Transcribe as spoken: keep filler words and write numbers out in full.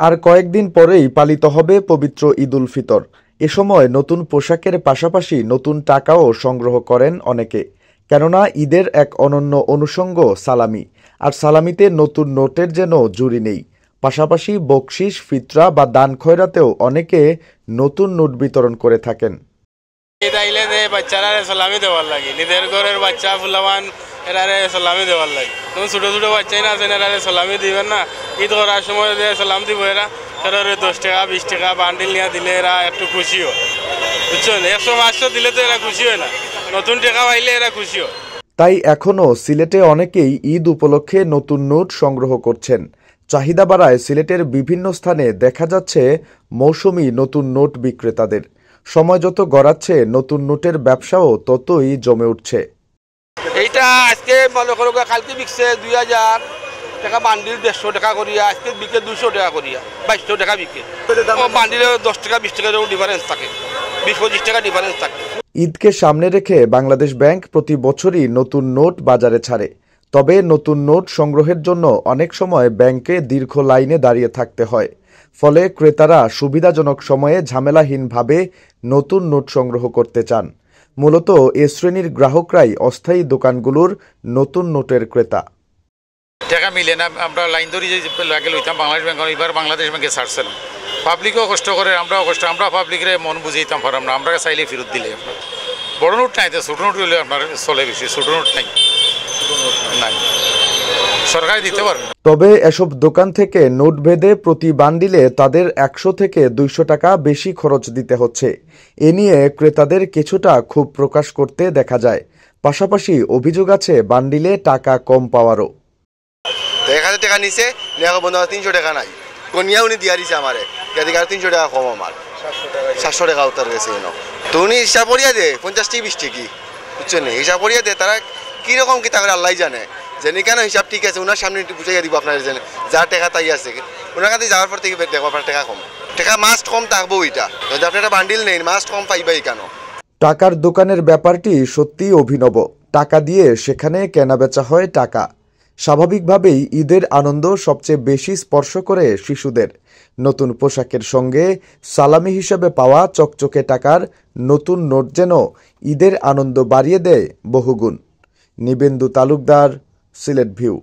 আর কয়েকদিন পরেই পালিত হবে পবিত্র ঈদ উল ফিতর। এ সময় নতুন পোশাকের পাশাপাশি নতুন টাকাও সংগ্রহ করেন অনেকে, কেননা ঈদের এক অনন্য অনুষঙ্গ সালামি। আর সালামিতে নতুন নোটের যেন জুড়ি নেই। পাশাপাশি বকশিশ, ফিতরা বা দান খয়রাতেও অনেকে নতুন নোট বিতরণ করে থাকেন। ঈদ আইলে যে বাচ্চারারে সালামি দেওয়ার লাগি, নিজের ঘরের বাচ্চা ফুলাবান এরারে সালামি দেওয়ার লাগি। তুমি ছোট ছোট বাচ্চাই না আছেন, এরারে সালামি দিবেন না? ঈদ করার সময় যে সালাম দিব এরা, তারা ওই দশ টাকা বিশ টাকা বান্ডিল নিয়ে দিলে এরা একটু খুশি হয়, বুঝছেন? একশো পাঁচশো দিলে তো এরা খুশি হয় না, নতুন টাকা পাইলে এরা খুশি হয়। তাই এখনও সিলেটে অনেকেই ঈদ উপলক্ষে নতুন নোট সংগ্রহ করছেন। চাহিদা বাড়ায় সিলেটের বিভিন্ন স্থানে দেখা যাচ্ছে মৌসুমি নতুন নোট বিক্রেতাদের। সময় যত গড়াচ্ছে, নতুন নোটের ব্যবসাও ততই জমে উঠছে। এইটা আজকে মনে করো গো, কালকে বিকছে দুই হাজার টাকা বান্ডিল, দেড়শো টাকা করিয়া, আজকে বিকে দুইশো টাকা করিয়া, বাইশশো টাকা বিকে। ও বান্ডিলে দশ টাকা বিশ টাকা এরকম ডিফারেন্স থাকে, বিশ পঁচিশ টাকা ডিফারেন্স থাকে। ঈদকে সামনে রেখে বাংলাদেশ ব্যাংক প্রতি বছরই নতুন নোট বাজারে ছাড়ে। তবে নতুন নোট সংগ্রহের জন্য অনেক সময় ব্যাংকে দীর্ঘ লাইনে দাঁড়িয়ে থাকতে হয়। ফলে ক্রেতারা সুবিধাজনক সময়ে ঝামেলাহীনভাবে নতুন নোট সংগ্রহ করতে চান। মূলত এ শ্রেণীর গ্রাহকরাই অস্থায়ী দোকানগুলোর নতুন নোটের ক্রেতা। টাকা মিলে না, আমরা লাইন ধরি যে লাগে লইতাম বাংলাদেশ ব্যাংক, এবার বাংলাদেশ ব্যাংকে ছাড়ছে না। পাবলিকও কষ্ট করে, আমরাও কষ্ট, আমরা পাবলিকরে মন বুঝাইতাম পারাম না, আমরা চাইলে ফেরত দিলে আপনার বড় নোট নাই, তো ছোট নোট হইলে আপনার চলে বেশি, ছোট নোট নাই, নাই, সরকারে দিতে পারে না। তবে এসব দোকান থেকে নোট ভেদে প্রতি বান্ডিলে তাদের একশো থেকে দুইশো টাকা বেশি খরচ দিতে হচ্ছে। এ নিয়ে ক্রেতাদের কিছুটা ক্ষোভ প্রকাশ করতে দেখা যায়। পাশাপাশি অভিযোগ আছে বান্ডিলে টাকা কম পাওয়ারও। তো এক হাজার টাকা নিছে, নিয়ে বন্ধু তিনশো টাকা নাই, কনিয়া উনি দিয়া দিছে আমারে, এদিকে আর তিনশো টাকা কম আমার, সাতশো টাকা উত্তর গেছে এনো। তো উনি হিসাব করিয়া দে পঞ্চাশ টি বিশ টিকি, বুঝছেন নি? হিসাব করিয়া দে, তারা কিরকম কিতা করে আল্লাহ জানে। যেন এখানে হিসাব ঠিক আছে, ওনার সামনে একটু বুঝাইয়া দিব আপনার, যেন যা টাকা তাই আছে, ওনার কাছে যাওয়ার পর থেকে দেখবো আপনার টাকা কম, টাকা মাস্ট কম থাকবো। ওইটা যদি আপনি একটা বান্ডিল নেন, মাস্ট কম পাইবা এখানে। টাকার দোকানের ব্যাপারটি সত্যিই অভিনব। টাকা দিয়ে সেখানে কেনাবেচা হয় টাকা। স্বাভাবিকভাবেই ঈদের আনন্দ সবচেয়ে বেশি স্পর্শ করে শিশুদের। নতুন পোশাকের সঙ্গে সালামি হিসেবে পাওয়া চকচকে টাকার নতুন নোট যেন ঈদের আনন্দ বাড়িয়ে দেয় বহুগুণ। নিবেন্দু তালুকদার, সিলেট ভিউ।